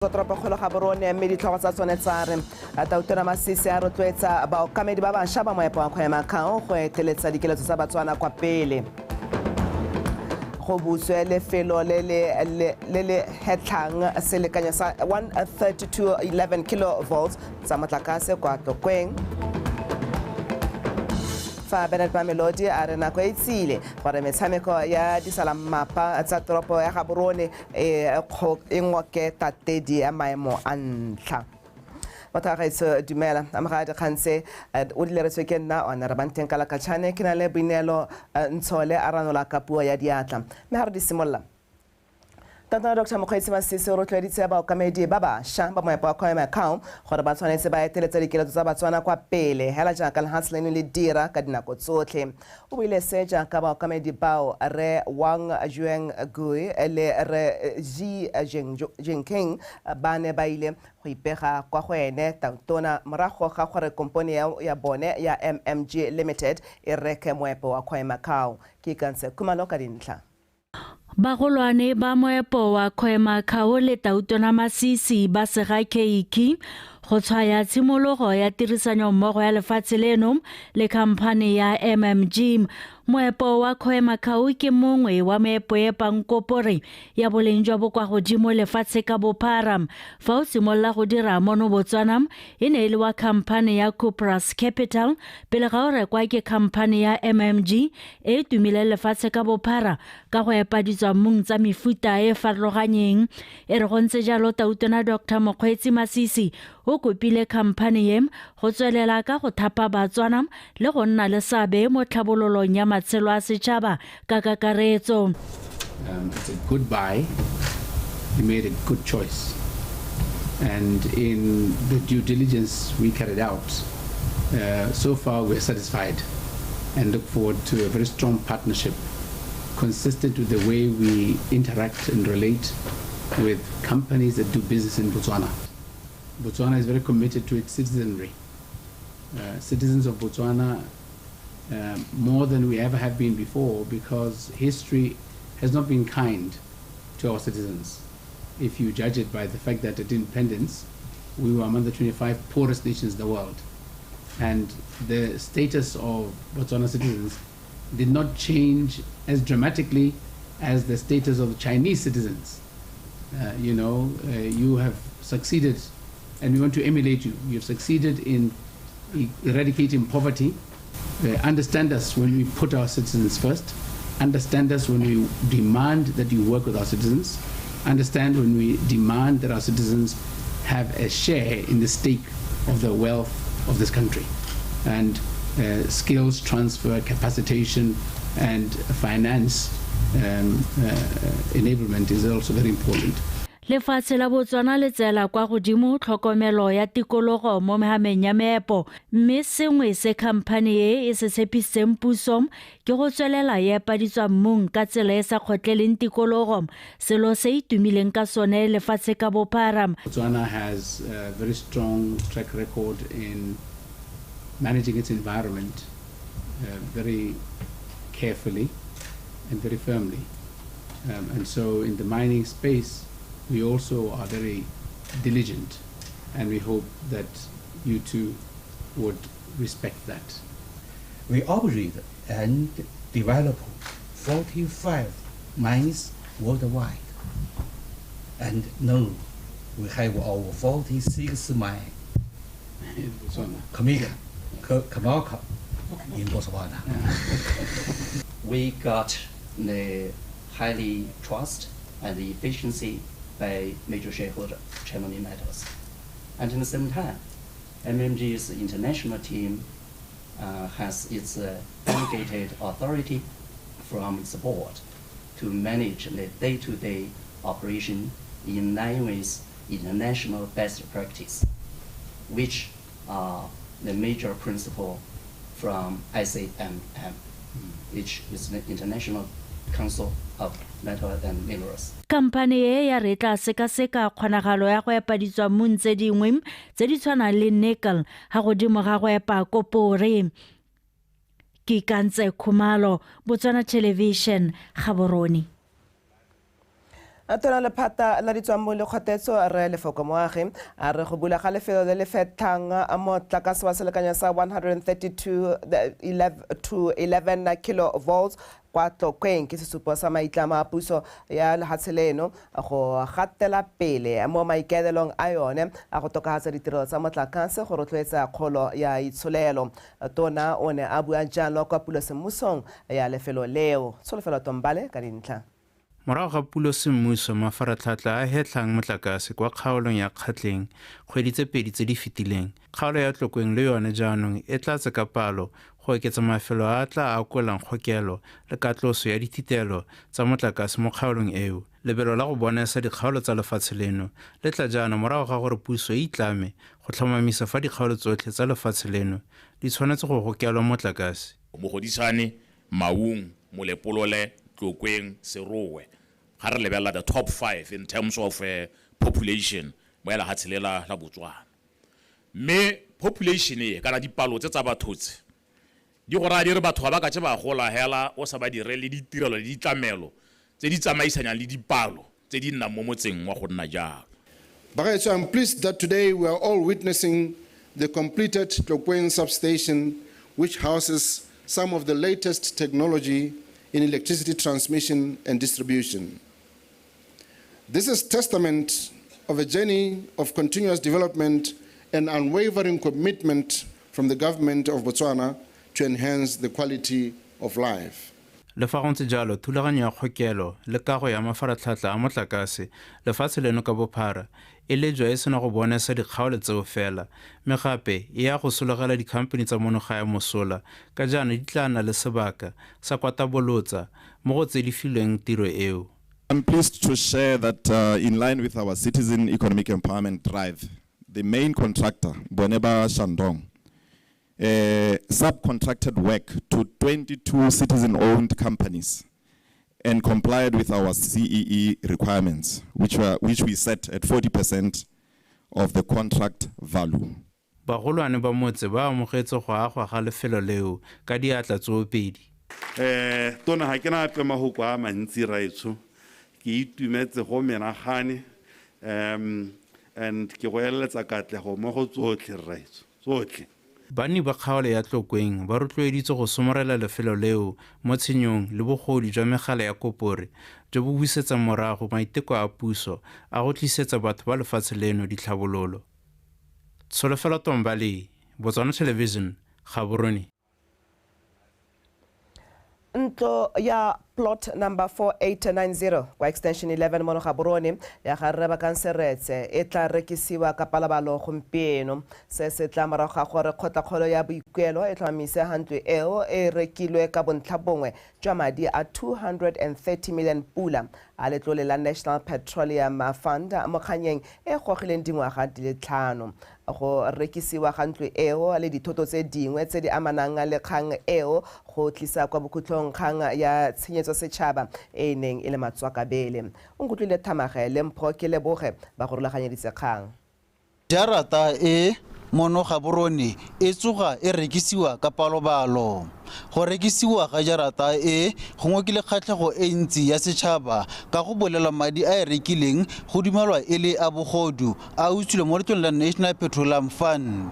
Toropokgolo Gaborone mme ditlhogo tsa tsone tsa re Tautona Masisi a rotloetsa baokamedi ba bašwa ba moepo wa Khoemacau go eteletsa dikeletso tsa Batswana kwa pele. Go butswe lefelo le le hetlhang selekanyo sa 132.11 kilovolts tsa motlakase kwa Tlokweng. Fa Bernard Mamelodi a re nako e tsile gore metshameko ya disalammapa tsa toropo ya Gaborone e e ngoke tatedi ya maemo a ntlha. Batho ba gaetsho, dumela. Amogela dikgang tse o di leretswe ke nna one re banteng ka lakatšhane, ke na le Boineelo Ntshole a ranola ka puo ya diatla. Mme ga re di simolola, Tautona Dr Mokgweetsi Masisi o rotloeditse baokamedi ba bašwa ba moepo wa Khoemacau gore ba tshwanetse ba eteletse dikeletso tsa Batswana kwa pele hela jaaka lehatshe leno le dira ka dinako tsotlhe. O buile se jaaka baokamedi bao Rre Wang Jueng Gui le Rre Xi Jinping ba ne ba ile go ipega kwa go ene Tautona morago ga gore kompone ya bone ya MMG Limited e reke moepo wa Khoemacau. Ke Ikantse Khumalo ka dintlha. Bagolwane ba moepo wa Khoemacau le Tautona Masisi ba sega keiki go tshwaya tshimologo ya tirisanyommogo ya lefatshe leno le khamphane ya MMG. Moepo wa Khoemacau ke mongwe wa meepo e epang kopore ya boleng jwa bo kwa godimo lefatshe ka bophara. Fa o simolola go dira mono Botswana e ne e le wa khamphane ya Cuprous Capital pele ga o rekwa ke khamphane ya MMG e e tumileng lefatshe ka bophara ka go epa ditswammung tsa mefuta e e farologanyeng. E re go ntse jalo, Tautona Doctor Mokgweetsi Masisi o kopile khamphane e go tswelela ka go thapa Batswana le go nna le seabe mo tlhabololong ya matshelo a setšhaba ka kakaretso. It's a good buy. You made a good choice. And in the due diligence we carried out, so far we're satisfied and look forward to a very strong partnership consistent with the way we interact and relate with companies that do business in Botswana. Botswana is very committed to its citizenry. Citizens of Botswana, more than we ever have been before, because history has not been kind to our citizens. If you judge it by the fact that at independence, we were among the 25 poorest nations in the world. And the status of Botswana citizens did not change as dramatically as the status of Chinese citizens. You have succeeded, and we want to emulate you. You have succeeded in eradicating poverty. Understand us when we put our citizens first. Understand us when we demand that you work with our citizens. Understand when we demand that our citizens have a share in the stake of the wealth of this country. And skills transfer, capacitation, and finance enablement is also very important. Lefatshe la Botswana le tseela kwa godimo tlhokomelo ya tikologo mo mehameng ya meepo, mme sengwe se khamphane e e se tshepisitseng puso ke go tswelela e epa ditswammung ka tsela e sa kgotleleng tikologo, selo se e tumileng ka sone lefatshe ka bophara. Botswana has a very strong track record in managing its environment very carefully and very firmly. And so in the mining space, we also are very diligent, and we hope that you too would respect that. We operate and develop 45 mines worldwide. And now we have our 46 mine in Botswana. Khoemacau in Botswana. We got the highly trust and the efficiency by major shareholder, China Minmetals. And in the same time, MMG's international team has its delegated authority from its board to manage the day-to-day operation in line with international best practice, which are the major principle from ICMM, which is the International Council of Metal and Minerals. Khamphane e ya re tla sekaseka kgonagalo ya go epa ditswammung tse dingwe tse di tshwanang le nickel ga godimo ga go epa kopore. Ke Kantse Khumalo, Botswana Television, Gaborone. Tona lephata la ditswammu le kgotetso re Lefoko Moagi a re go bula ga lefelo le le fetlhang motlakase wa selekanyo sa 132 to 11 kilovolts kwa Tlokweng ke sesupo sa maitlamo a puso ya lehatshe leno go gatela pele mo maikaelelong a yone a go tokafatsa ditirelo tsa motlakase go rotloetsa kgolo ya itsholelo. Tona o ne a bua jalo kwa pulosemmusong ya lefelo leo. Tsholofelo Tombale ka dintlha. Morago ga pulo semmuso mafaratlhatlha a hetlhang motlakase kwa kgaolong ya Kgatleng kgwedi tse pedi tse di fetileng, kgaolo ya Tlokweng le yone jaanong e tlatse ka palo go oketsa mafelo a tla akolang kgokelo le katloso ya dithitelo tsa motlakase mo kgaolong eo. Lebelo la go bonesa dikgaolo tsa lefatshe leno le tla jaana morago ga gore puso e itlame go tlhomamisa fa dikgaolo tsotlhe tsa lefatshe leno di tshwanetse go gokelwa motlakase. Mogoditshane, Maung, Molepolole, Tlokweng, Serowe. Ga re lebelela the top 5 in terms of population mo ya lehatshe le la Botswana. Mme population e kana dipalo tse tsa batho tse di go raya di re batho ga ba ka tse ba gola hela o sa ba direle ditirelo le ditlamelo tse di tsamaisanyang le dipalo tse di nnang mo motseng wa go nna jalo. Bagaetsho, I'm pleased that today we are all witnessing the completed Tlokweng substation, which houses some of the latest technology in electricity transmission and distribution. This is testament of a journey of continuous development and unwavering commitment from the government of Botswana to enhance the quality of life. Le fa go ntse jalo, thulaganyo ya kgokelo le kago ya mafaratlhatlha a motlakase lefatshe leno ka bophara e lejwa e sena go bonesa dikgaolo tseo fela, mme gape e ya go sologela dikhamphani tsa mono gae mosola ka jaana di tla nna le sebaka sa kwatabolotsa mo go tse di filweng tiro eo. I'm pleased to share that in line with our citizen economic empowerment drive, the main contractor, Boneba Shandong, subcontracted work to 22 citizen-owned companies and complied with our CEE requirements, which we set at 40% of the contract value. Bagolwane ba motse ba amogetse go agwa ga lefelo leo ka diatla tsoopedi. Tona ga ke na ape mahoko a mantsi raetsho. Ke itumetse go menagane, and ke go eletsa katlego mo go tsotlhe raetsho, tsotlhe. Banni ba kgaolo ya Tlokweng ba rotloeditswe go somarela lefelo leo mo tshenyong le bogodu jwa megala ya kopore jo bo busetsang morago maiteko a puso a go tlisetsa batho ba lefatshe leno ditlhabololo. Tsholofelo Tombale, Botswana Television, Gaborone. Ntlo ya plot number 4890 kwa extension 11 mono Gaborone ya ga rre Bakanseretse e tla rekisiwa ka palabalo gompieno. Se se tla morago ga gore kgotlakgolo ya boikuelo e tlhomamise ga ntlo eo e rekilwe ka bontlha bongwe jwa madi a 230 million pula a letlole la National Petroleum Fund mo kganyeng e gogileng dingwaga di le 5. Go rekisiwa ga ntlo eo le dithoto tse dingwe tse di amanang le kgang eo go tlisa kwa bokhutlong kgang ya tshenyetso setšhaba e neng e le matswakabele. O nkutlwile Thamage le Mpho ke leboge ba go rulaganyeditse kgang. Jarata e mono Gaborone e tsoga e rekisiwa ka palobalo. Go rekisiwa ga jarata e go ngokile kgatlhego e ntsi ya setšhaba ka go bolelwa madi a e rekileng go dumelwa e le a bogodu a utswilwe mo letloleng la National Petroleum Fund.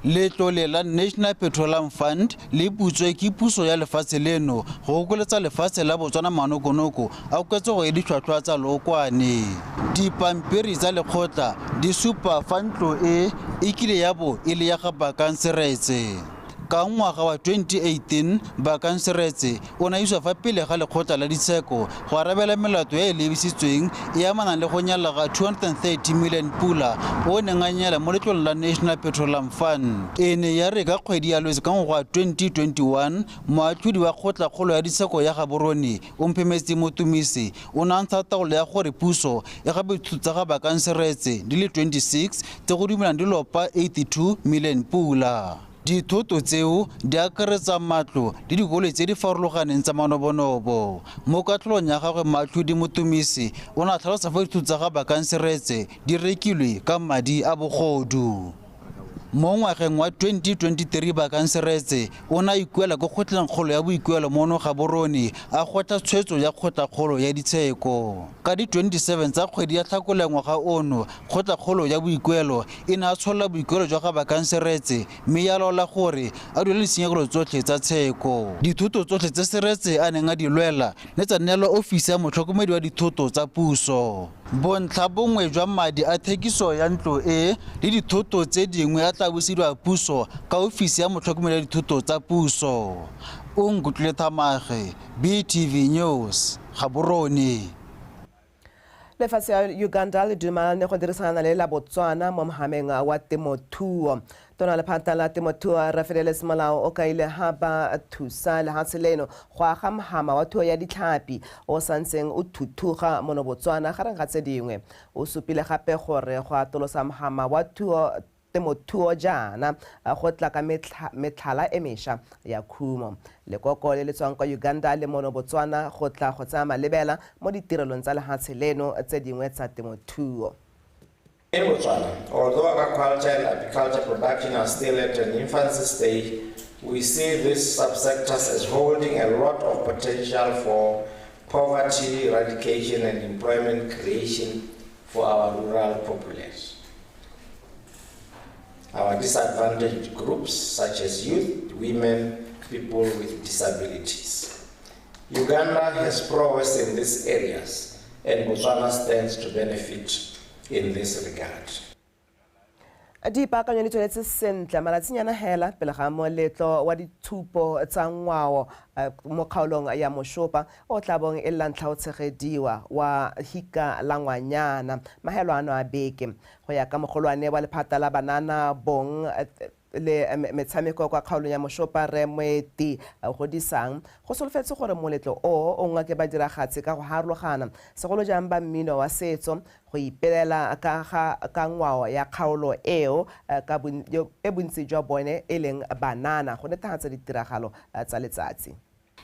Letlole la National Petroleum Fund le putswe ke puso ya lefatshe leno go okoletsa lefatshe la Botswana manokonoko a oketsego ya ditlhwatlhwa tsa lookwane. Dipampiri tsa lekgotla di supa fa ntlo e e kile ya bo e le ya ga Bakanseretse. Ka ngwaga wa 2018 Bakanseretse o ne a iswa fa pele ga lekgotla la ditsheko go arabela melato e e lebisitsweng e amanang le go nyala ga 230 million pula o neng a nyala mo letloleng la National Petroleum Fund. E ne ya re ka kgwedi ya Lwetse ka ngwaga wa 2021 moatlhodi wa kgotlakgolo ya ditsheko ya Gaborone Omphemetse Motumise o ne a ntsha taolo ya gore puso e gape dithuto tsa ga Bakanseretse di le 26 tse go dumelang di lopa 82 million pula. Dithoto tseo di akaretsa matlo le dikoloi tse di farologaneng tsa manobonobo. Mo katlholong ya gagwe moatlhodi Motumise o ne a tlhalosa fa dithoto tsa ga Bakanseretse di rekilwe ka madi a bogodu. Mo ngwageng wa 2023 Bakang Seretse o ne a ikuela ko kgotlengkgolo ya boikuelo mono Gaborone a gwetlha tshwetso ya kgotlakgolo ya ditsheko. Ka di 27 tsa kgwedi ya Tlhakole ngwaga ono, kgotlakgolo ya boikuelo e ne a tsholola boikuelo jwa ga Bakang Seretse mme ya laola gore a duele ditshenyegelo tsotlhe tsa tsheko. Dithoto tsotlhe tse Seretse a neng a di lwela ne tsa neelwa ofisi ya motlhokomedi wa dithoto tsa puso. Bontlha bongwe jwa madi a thekiso ya ntlo e le dithoto tse dingwe a tla busediwa puso ka ofisi ya motlhokomedi wa dithoto tsa puso. Onkutlwile Thamage, BTV News, Gaborone. Lefatshe ya Uganda le dumalane go dirisana le la Botswana mo mohameng wa temothuo. Tona lephata la temothuo Rafelele Molao o kaile ha ba thusa lehatshe leno go aga mohama wa thuo ya ditlhapi o santseng o thuthuga mono Botswana gareng ga tse dingwe. O supile gape gore go atolosa mohama wa thuo temothuo jaana go tla ka metlhala e mešwa ya khumo. Lekoko le le tswang kwa Uganda le mono Botswana go tla go tsaya malebela mo ditirelong tsa lehatshe leno tse dingwe tsa temothuo. In Botswana, although agriculture and apiculture production are still at an infancy stage, we see these subsectors as holding a lot of potential for poverty eradication and employment creation for our rural populace. Our disadvantaged groups such as youth, women, people with disabilities. Uganda has prowess in these areas, and Botswana stands to benefit in this regard. Dipaakanyo di tsweletse sentle malatsinyana hela pele ga moletlo wa ditshupo tsa ngwao mo kgaolong ya Moshopa o tla bong e la ntlha o tshegediwa wa hika la ngwanyana mahelo ano a beke. Go ya ka mogolwane wa lephata la banana bong le metshameko kwa kgaolong ya Moshopa re Moeti Godisang, go solofetse gore moletlo o ngake badiragatsi ka go harologana segolo jang ba mmino wa setso go ipelela ka ngwao ya kgaolo eo ka e bontsi jwa bone e leng banana go netefatsa ditiragalo tsa letsatsi.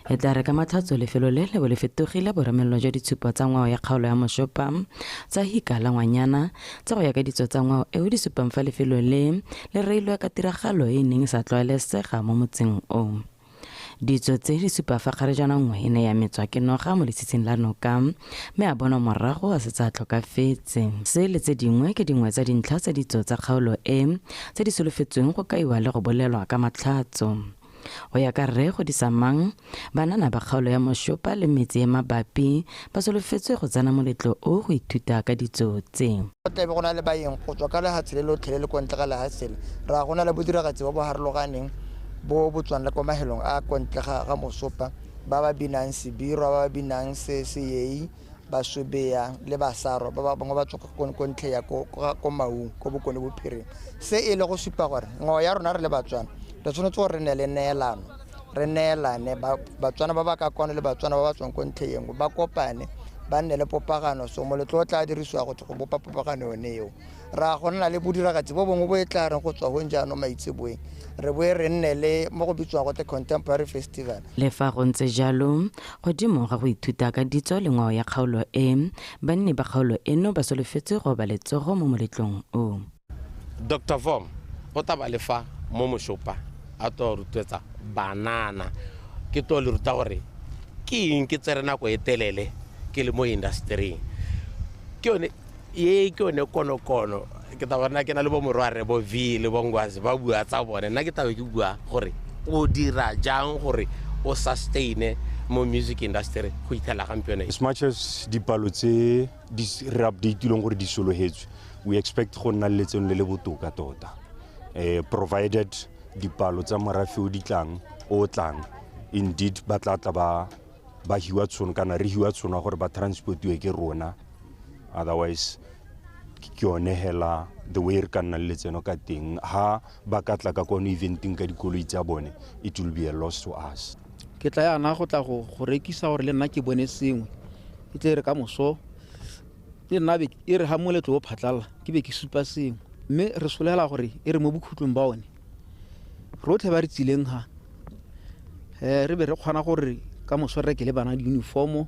E tla re ka matlhatso lefelo le le bo le fetogile boremelelo jwa ditshupo tsa ngwao ya kgaolo ya Moshopa tsa hika la ngwanyana tsa go ya ka ditso tsa ngwao eo di supang fa lefelo le le reilwe ka tiragalo e neng e sa tlwaelesega mo motseng o. Ditso tse di supa fa kgarejana nngwe e ne ya metswa ke noga mo letshitshing la noka mme a bonwa morago a setse a tlhokafetse. Se le tse dingwe ke dingwe tsa dintlha tsa ditso tsa kgaolo e tse di solofetsweng go kaiwa le go bolelwa ka matlhatso. Go ya ka rre Godisamang, banana ba kgaolo ya Moshopa le metse e mabapi ba solofetswe go tsena moletlo o go ithuta ka ditso tse. Go tlabe go na le baeng go tswa ka lehatshe le lotlhe le le kwa ntle ga lehatshe le. Ra go na le bodiragatsi ba bo harologaneng bo bo tswang le kwa mahelong a kwa ntle ga Moshopa, ba ba binang Sebirwa, ba ba binang Seyei, Basobea le Basaro, ba bangwe ba tswa ko ntlhe ya ko Maung, ko Bokone Bophirima. Se e le go supa gore ngwao ya rona re le Batswana re tshwanetse gore re nne le neelano, re neelane Batswana ba ba ka kwano le Batswana ba ba tswang ko ntlhe e nngwe ba kopane ba nne le popagano. So moletlo o tla dirisiwa go bopa popagano yone eo. Ra go nna le bodiragatsi bo bongwe bo e tla reng go tswa gong jaanong maitseboeng re boe re nne le mo go bitswang go te Contemporary Festival. Le fa go ntse jalo, godimo ga go ithuta ka ditso le ngwao ya kgaolo e, banni ba kgaolo eno ba solofetse go ba letsogo mo moletlong o. Dr. Vom o tla ba le fa mo Moshopa a to rotloetsa banana, ke to le ruta gore ke eng ke tsere nako e telele ke le mo industry-ing. Ke yone ye ke yone konokono ke tla bona ke na le bo morwarre bo V le bo Ngwazi ba bua tsa bone, nna ke tla be ke bua gore o dira jang gore o sustain mo music industry go ithela gampieno. As much as dipalo tse di re update-ileng gore di sologetswe, we expect go nna le letseno le le botoka tota, provided dipalo tsa morafe o di tlang o tlang indeed ba tla tla ba hiwa tshono kana re hiwa tshono gore ba transportiwe ke rona, otherwise ke yone hela the way re ka nna le letseno ka teng. Ha ba ka tla ka kono eventing ka dikoloi tsa bone, it will be a loss to us. Ke tla yana go tla go rekisa gore le nna ke bone sengwe, e tle re ka moso le nna be e re ha moletlo o phatlalla ke be ke supa sengwe, mme re solela gore e re mo bokhutlong ba one rotlhe ba re tsileng ha re be re kgona gore ka moso re rekele bana di-uniformo,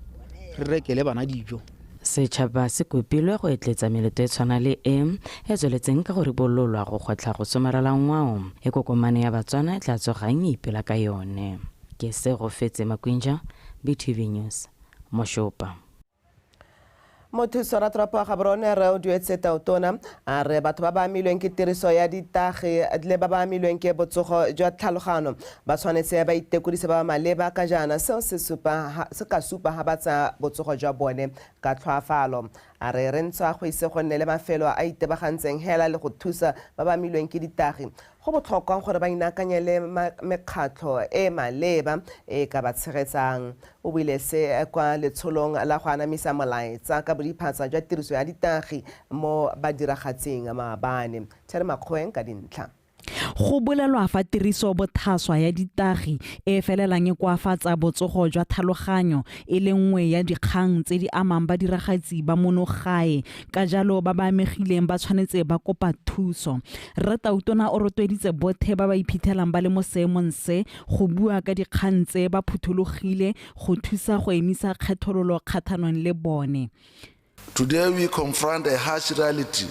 re rekele bana dijo. Setšhaba se kopilwe go etletsa meletlo e tshwana le e e tsweletseng ka go ribololwa go gwetlha go somarela ngwao e kokomane ya Batswana e tla tsogang e ipela ka yone. Ke Segofetse Makwinja, BTV News, Moshopa. Mothuso ratoropo wa Gaborone re o duetse tautona a re batho ba ba amilweng ke tiriso ya ditagi le ba ba amilweng ke botsogo jwa tlhalogano ba tshwanetse ba itekodise ba ba maleba ka jaana seo se ka supa ga ba tsaya botsogo jwa bone ka tlhoafalo. A re re ntswa go ise go nne le mafelo a itebagantseng hela le go thusa ba ba amilweng ke ditagi, go botlhokwa gore ba inaakanye le mekgatlho e maleba e ka ba tshegetsang. O buile se kwa letsholong la go anamisa molaetsa ka bodiphatsa jwa tiriso ya ditagi mo badiragatsing maabane. Theri Makgoeng ka dintlha. Go bolelwa fa tiriso bothaswa ya ditagi e felelang e koafatsa botsogo jwa tlhaloganyo e le nngwe ya dikgang tse di amang badiragatsi ba mono gae, ka jalo ba ba amegileng ba tshwanetse ba kopa thuso. Rre Tautona o rotloeditse bothe ba ba iphitlhelang ba le mo seemong se go bua ka dikgang tse ba phuthologile go thusa go emisa kgethololo kgatlhanong le bone. Today we confront a harsh reality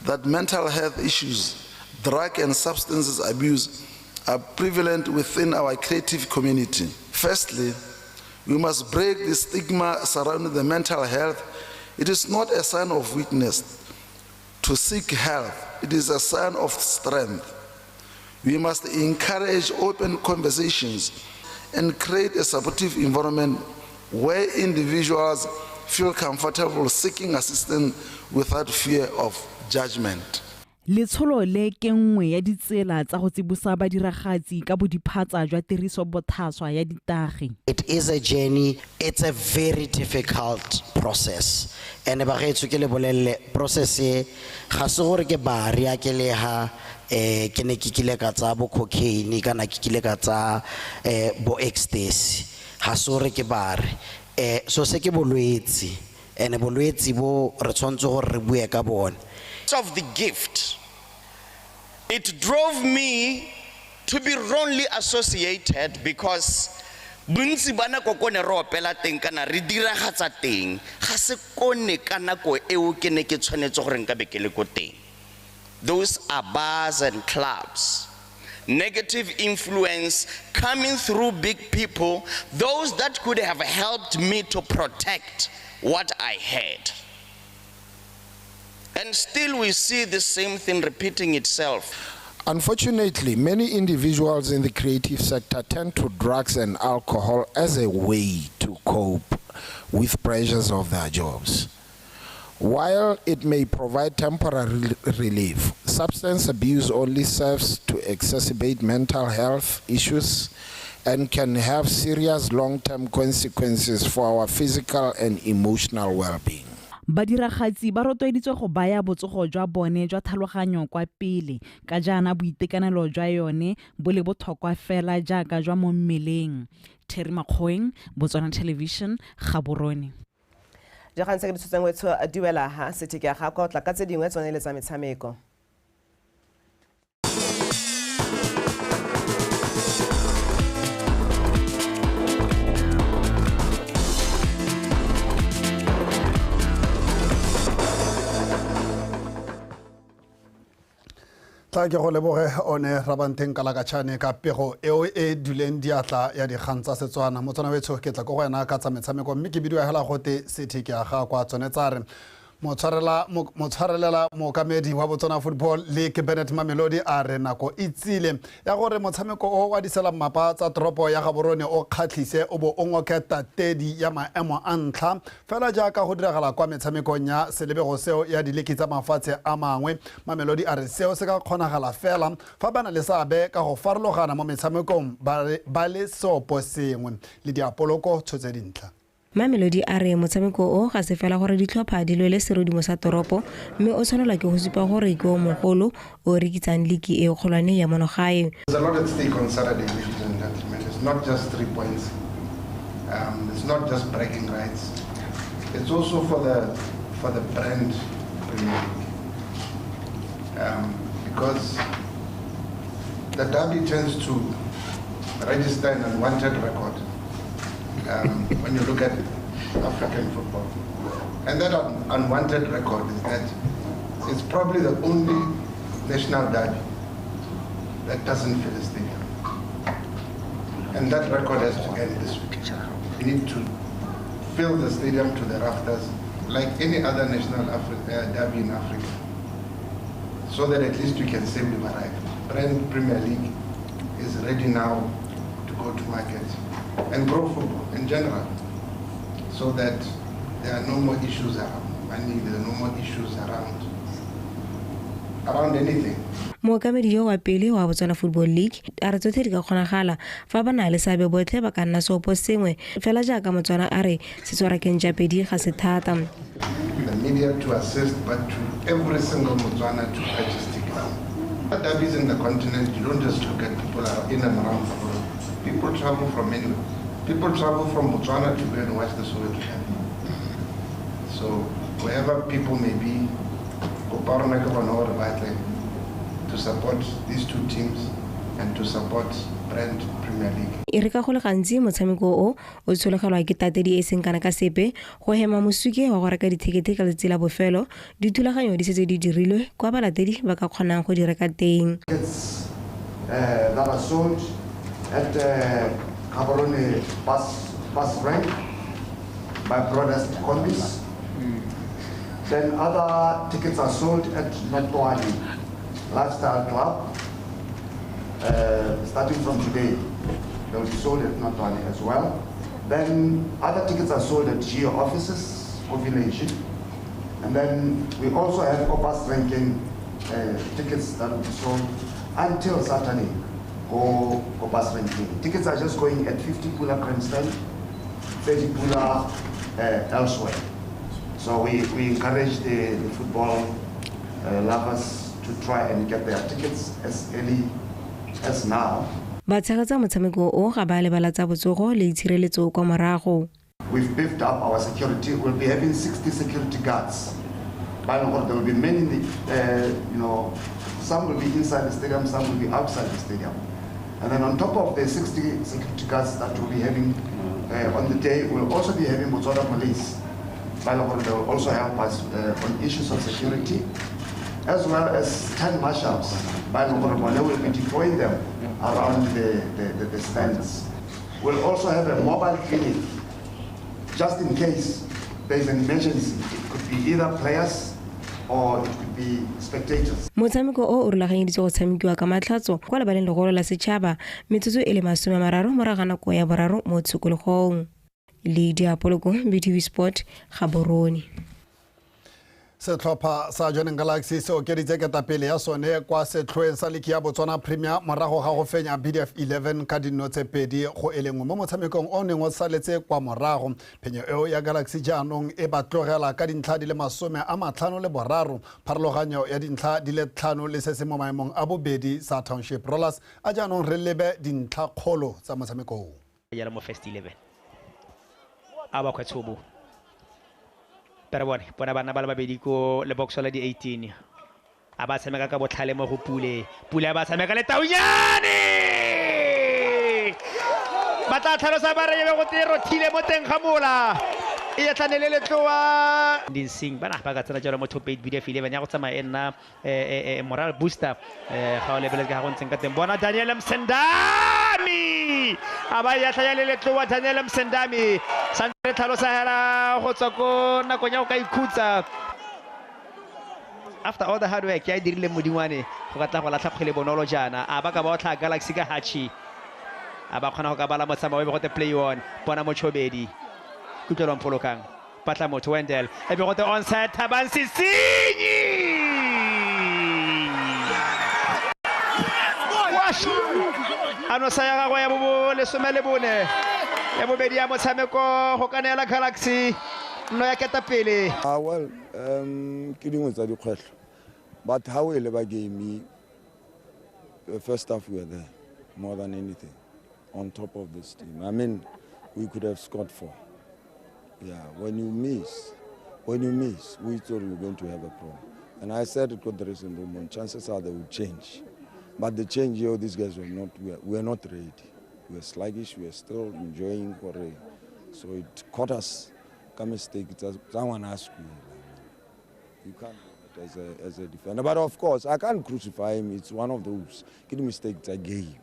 that mental health issues, drug and substances abuse are prevalent within our creative community. Firstly, we must break the stigma surrounding the mental health. It is not a sign of weakness to seek help. It is a sign of strength. We must encourage open conversations and create a supportive environment where individuals feel comfortable seeking assistance without fear of judgment. Letsholo le ke nngwe ya ditsela tsa go tsibosa badiragatsi ka bodiphatsa jwa tiriso bothaswa ya ditagi. It is a journey, it's a very difficult process. And bagaetsho ke le bolelle process e ga se gore ke bari a ke leha ke ne ke kile ka tsa bo cocaine kana ke kile ka tsa bo ecstasy. Ga se gore ke bari. So se ke bolwetsi and bolwetsi bo re tshwanetse gore re bue ka bone. Of the gift, it drove me to be wrongly associated because bontsi ba nako ko ne re opela teng kana re diragatsa teng ga se kone ka nako eo ke ne ke tshwanetse gore nka be ke le ko teng. Those are bars and clubs. Negative influence coming through big people, those that could have helped me to protect what I had. And still we see the same thing repeating itself. Unfortunately, many individuals in the creative sector turn to drugs and alcohol as a way to cope with pressures of their jobs. While it may provide temporary relief, substance abuse only serves to exacerbate mental health issues and can have serious long-term consequences for our physical and emotional well-being. Badiragatsi ba rotloeditswe go baya botsogo jwa bone jwa tlhaloganyo kwa pele ka jaana boitekanelo jwa yone bo le botlhokwa fela jaaka jwa mo mmeleng. Theri Makgoeng, Botswana Television, Gaborone. Dikgang tse ke di tshotseng wetsho duela ha setheke ya gago tla ka tse dingwe tsone le tsa metshameko. Tla ke go leboge one Rabanteng Kalakatšhane ka pego eo e duleng diatla ya dikgang tsa Setswana. Motswana wetsho ke tla ko go wena ka tsa metshameko mme ke bidiwa hela gote setheke ya ga kwa tsone tsa re motshwarelela mookamedi wa Botswana Football League Bennett Mamelodi a re nako e tsile ya gore motshameko o wa disela mmapa tsa toropo ya Gaborone o kgatlhise o bo o ngoke tatedi ya maemo a ntlha fela jaaka go diragala kwa metshamekong ya selebego seo ya diliki tsa mafatshe a mangwe. Mamelodi a re seo se ka kgonagala fela fa ba na le seabe ka go farologana mo metshamekong ba le seopo sengwe le diapoloko tshotse dintlha. Mamelodi a re motshameko o ga se fela gore ditlhopha di lwele serodumo sa toropo mme o tshwanelwa ke go supa gore ke o mogolo o rekitsang liki e kgolwane ya monogae. There's a lot at stake on Saturday, ladies and gentlemen. It's not just 3 points. It's not just bragging rights. It's also for the brand Premier League. Because the derby tends to register an unwanted record. When you look at African football. And that unwanted record is that it's probably the only national derby that doesn't fill the stadium. And that record has to end this week. We need to fill the stadium to the rafters like any other national derby in Africa, so that at least we can say we've arrived. Brand Premier League is ready now to go to market and grow football in general, so that there are no more issues around money, there are no more issues around anything. Mookamedi yo wa pele wa Botswana Football League a re tsotlhe di ka kgonagala fa ba na le seabe botlhe ba ka nna seopo sengwe fela jaaka Motswana a re setswara ke ntšapedi ga se thata. The media to assist, but to every single Motswana to purchase tickets. Derbies in the continent, you don't just look at people in and around the world. People travel from anywhere. People travel from Botswana to go and watch the Soweto Derby. So wherever people may be, to support these two teams and to support Brand Premier League. E re ka go le gantsi motshameko o o tshologelwa ke tatedi e seng kana ka sepe go hema mosuke wa go reka dithekete ka letsatsi la bofelo, dithulaganyo di setse di dirilwe kwa balatedi ba ka kgonang go di reka teng. Tickets that are sold at Gaborone bus rank by Brothers Combis. Then other tickets are sold at Notwane Lifestyle Club. Starting from today, they will be sold at Notwane as well. Then other tickets are sold at GEO offices or village. And then we also have bus ranking tickets that will be sold until Saturday. Go bus ranking. Tickets are just going at 50 pula grandstand, 30 pula elsewhere. So we encourage the football lovers to try and get their tickets as early as now. Ba tshegetsa motshameko o ga ba lebala tsa botsogo le itshireletso kwa morago. We've beefed up our security. We'll be having 60 security guards. There will be many in the, some will be inside the stadium, some will be outside the stadium. And then on top of the 60 security guards that we'll be having on the day, we'll also be having Botswana Police. They will also help us on issues of security, as well as 10 marshals. They will be deploying them around the stands. We'll also have a mobile clinic, just in case there is an emergency. It could be either players or it could be spectators. Motshameko o o rulaganyeditswe go tshamekiwa ka matlhatso kwa lebaleng legolo la setšhaba metsotso e le 30 morago ga nako ya 3 mo tshokologong. Le Diapoloko, BTV Sport, Gaborone. Setlhopha sa Jwaneng Galaxy se okeditse ketapele ya sone kwa setlhoeng sa liki ya Botswana Premier morago ga go fenya BDF 11 ka dinno tse 2-1 mo motshamekong o neng o saletse kwa morago. Phenyo eo ya Galaxy jaanong e ba tlogela ka dintlha di le 53, pharologanyo ya dintlha di le 5 le se se mo maemong a bobedi sa Township Rollers. A jaanong re lebe dintlha kgolo tsa motshameko o. Yala mo first 11. Abakwetsobo. Pero bone bona bana ba le babedi ko le box la di 18. A ba tshameka ka botlhale mo go Pule. Pule a ba tshameka le Taunyane. Ba tla tlhalosa ba re go te rothile mo teng ga mola. E ya tlanele letloa. Dinsing bana ba ka tsena jalo mo top 8 BDF 11 ya go tsamaya e nna moral booster ga o lebeletse ka go ntseng ka teng. Bona Daniel Msendami. A ba ya tlaya le letloa Daniel Msendami. Re tlhalosa hela go tswa ko nakong ya go ka ikhutsa. After all the hard work ya dirile Modingwane go ka tla go latlha kgwele bonolo jaana. A ba ka ba otlha Galaxy ka Hachi. A ba kgona go ka bala motsamao e be go te play on. Bona Motshobedi. Kutlwelong Polokang. Batla motho Wendell. E be go te onside Thabang Sesinyi. Wash. Ano sa ya gagwe ya bo 14. Ya bobedi ya motshameko go ka neela Galaxy nno ya ketapele. Well, ke dingwe tsa dikgwetlho. But how e leba game, the first half we were there more than anything on top of this team. I mean, we could have scored 4. Yeah, when you miss, we thought we were going to have a problem. And I said it got the dressing room, chances are they would change. But the change here, these guys were not, we were not ready. We were sluggish, we were still enjoying Korea. So it caught us Ka mistake tsa ngwana a sekolo. You can't do that as a defender. But of course, I can't crucify him. It's one of those ke di-mistake tsa game.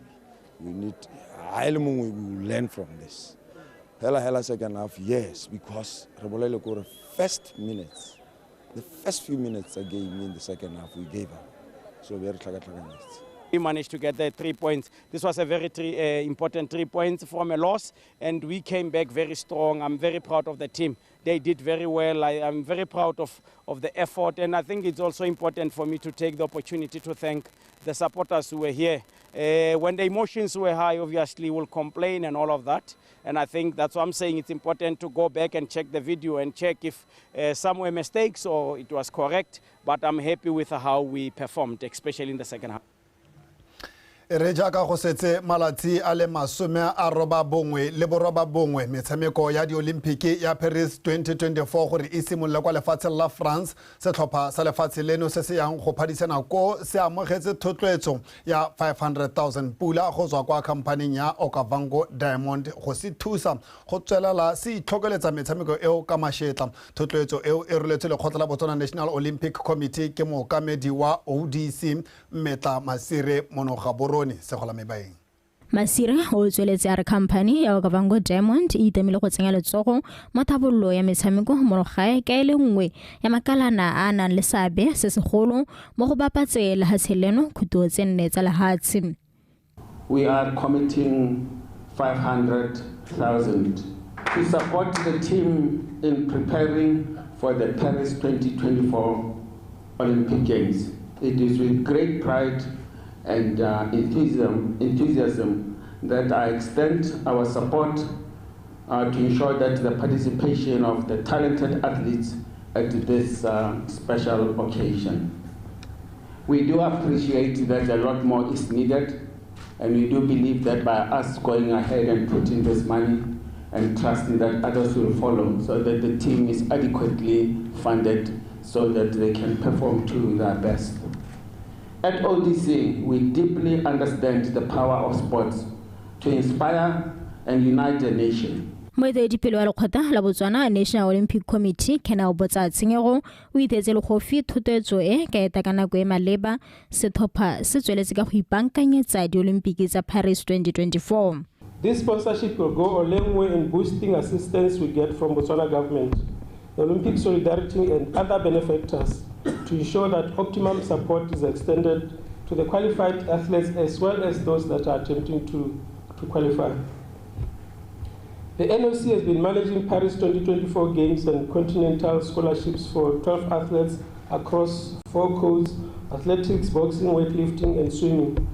We need, ha e le mongwe, we will learn from this. Hela hela second half, yes, because re bolele kore first minutes, the first few minutes of game in the second half, we gave up. So we are tlhakatlhakanyetse. We managed to get the 3 points. This was a very important 3 points from a loss, and we came back very strong. I'm very proud of the team. They did very well. I'm very proud of the effort, and I think it's also important for me to take the opportunity to thank the supporters who were here. When the emotions were high, obviously we'll complain and all of that, and I think that's why I'm saying it's important to go back and check the video and check if some were mistakes or it was correct, but I'm happy with how we performed, especially in the second half. Re jaaka go setse malatsi a le 89 metshameko ya di-Olympic ya Paris 2024 gore e simolole kwa lefatsheng la France. Setlhopha sa lefatshe leno se se yang go phadisana ko se amogetse thotloetso ya 500,000 pula go tswa kwa khamphaning ya Okavango Diamond go se thusa go tswelela se itlhokeletsa metshameko eo ka mashetla. Thotloetso eo e roletswe lekgotla la Botswana National Olympic Committee ke mookamedi wa ODC Mmetla Masire Monogaboro. Masire o tsweletse a re khamphani ya Okavango Diamond e itamile go tsenya letsogo mo thabololo ya metshameko mo gae ka e le nngwe ya makalana a a nang le seabe se segolo mo go bapatse lehatshe leno khuto tse nne tsa lehatshe. We are committing 500,000 to support the team in preparing for the Paris 2024 Olympic Games. It is with great pride and enthusiasm that I extend our support to ensure that the participation of the talented athletes at this special occasion. We do appreciate that a lot more is needed, and we do believe that by us going ahead and putting this money and trusting that others will follow so that the team is adequately funded so that they can perform to their best. At ODC, we deeply understand the power of sports to inspire and unite the nation. Moeteledipele wa lekgotla la Botswana National Olympic Committee Kenao Botsa Tshenyego o itetse legofi thotloetso e ka eta ka nako e maleba setlhopha se tsweletse ka go ipaakanyetsa di-Olimpiki tsa Paris 2024. This sponsorship will go a long way in boosting assistance we get from Botswana government, the Olympic Solidarity and other benefactors to ensure that optimum support is extended to the qualified athletes as well as those that are attempting to qualify. The NOC has been managing Paris 2024 Games and continental scholarships for 12 athletes across 4 codes: athletics, boxing, weightlifting, and swimming.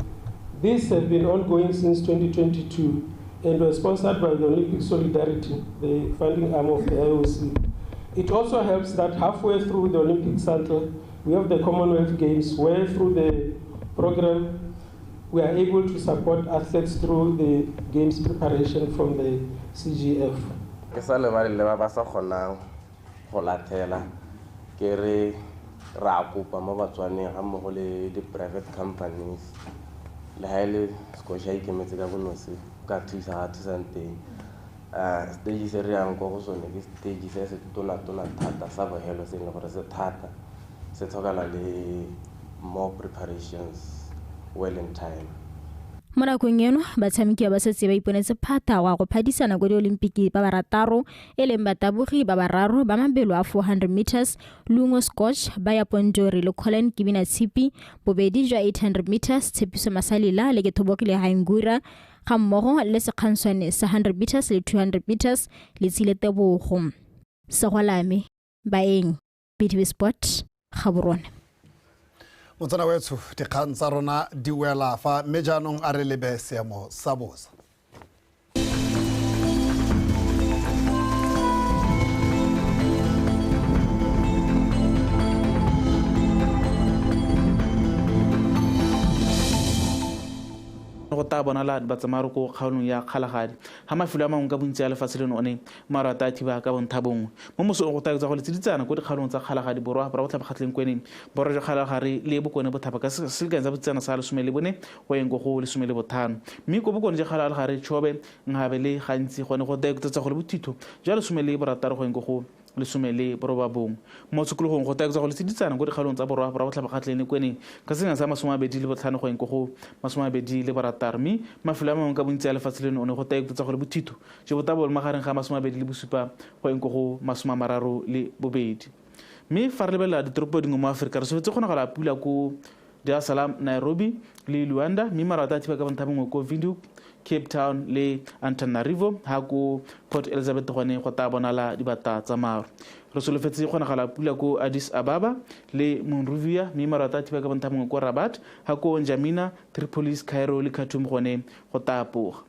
These have been ongoing since 2022 and were sponsored by the Olympic Solidarity, the funding arm of the IOC. It also helps that halfway through the Olympic cycle, we have the Commonwealth Games, where through the program, we are able to support athletes through the games preparation from the CGF. Ke sa lebale le ba ba sa kgonang go lathela ke re ra kopa mo Batswaneng ga mmogo le di-private companies le ha e le Scotia ikemetse ka bonosi ka thusa ga thusang teng. Stage se re yang ko go sone ke stage se se tona-tona thata sa bogelo se e leng gore se thata se tlhokana le more preparations well in time. Mo nakong eno batshameki ba setse ba iponetse phata wa go phadisana ko di-Olimpiki ba barataro e leng batabogi ba bararo ba mabelo a 400 meters Lungo Scotch ba ya Pondori le Colin Kibina Tshipi, bobedi jwa 800 meters Tshepiso Masalila le Kethobokile Haingura ga mmogo le sekganswane sa 100 meters le 200 meters le Tsile Tebogo. Segolame Baeng, BTV Sport, Gaborone. Motswana wetsho dikgang tsa rona di wela fa mme jaanong a re lebe seemo sa bosa. go tla bonala batsamaro ko kgaolong ya Kgalagadi ha mafelo a mangwe ka bontsi a lefatshe leno one maru a tla thiba ka bontha bongwe mo mosong go tla go le tsiditsana ko dikgaolong tsa Kgalagadi Borwa borwa botlhaba kgatleng kweneng borwa jwa Kgalagare le bokone bothaba ka selekanyo sa botsana sa 14 go yeng go go 15 mme ko bokone jwa Kgalagare Chobe Ngabe le gantsi gone go tla go le bothitho jwa 16 go yeng go 19 mo tshokologong go tla go le tsiditsana ko dikgaolong tsa borwa borwa botlhaba kgatleng kweneng ka selekanyo sa 25 go yeng go 26 mme mafelo a mangwe ka bontsi a lefatshe leno one go tla go le bothitho jo bo tla magareng ga 27 go yeng go 32 mme fa re lebelela ditoropo dingwe mo Aforika re solofetse kgonagala pula ko Dar es Salaam, Nairobi le Luanda mme maru a tla thiba ka bontha bongwe ko Windhoek, Cape Town le Antananarivo ha ko Port Elizabeth gone go tla bonala dibata tsa maru. Re solofetse kgonagala pula ko Addis Ababa le Monrovia mme maru a tla thiba ka bontha bongwe ko Rabat ha ko N'Djamena, Tripolis, Cairo le Khartoum gone go tla apoga.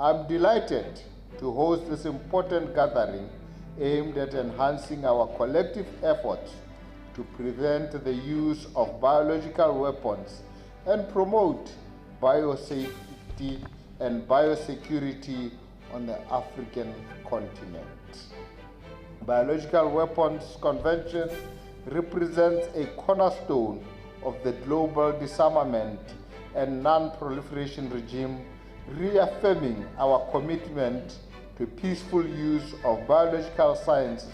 I'm delighted to host this important gathering aimed at enhancing our collective efforts to prevent the use of biological weapons and promote biosafety and biosecurity on the African continent. Biological Weapons Convention represents a cornerstone of the global disarmament and non-proliferation regime, reaffirming our commitment to peaceful use of biological sciences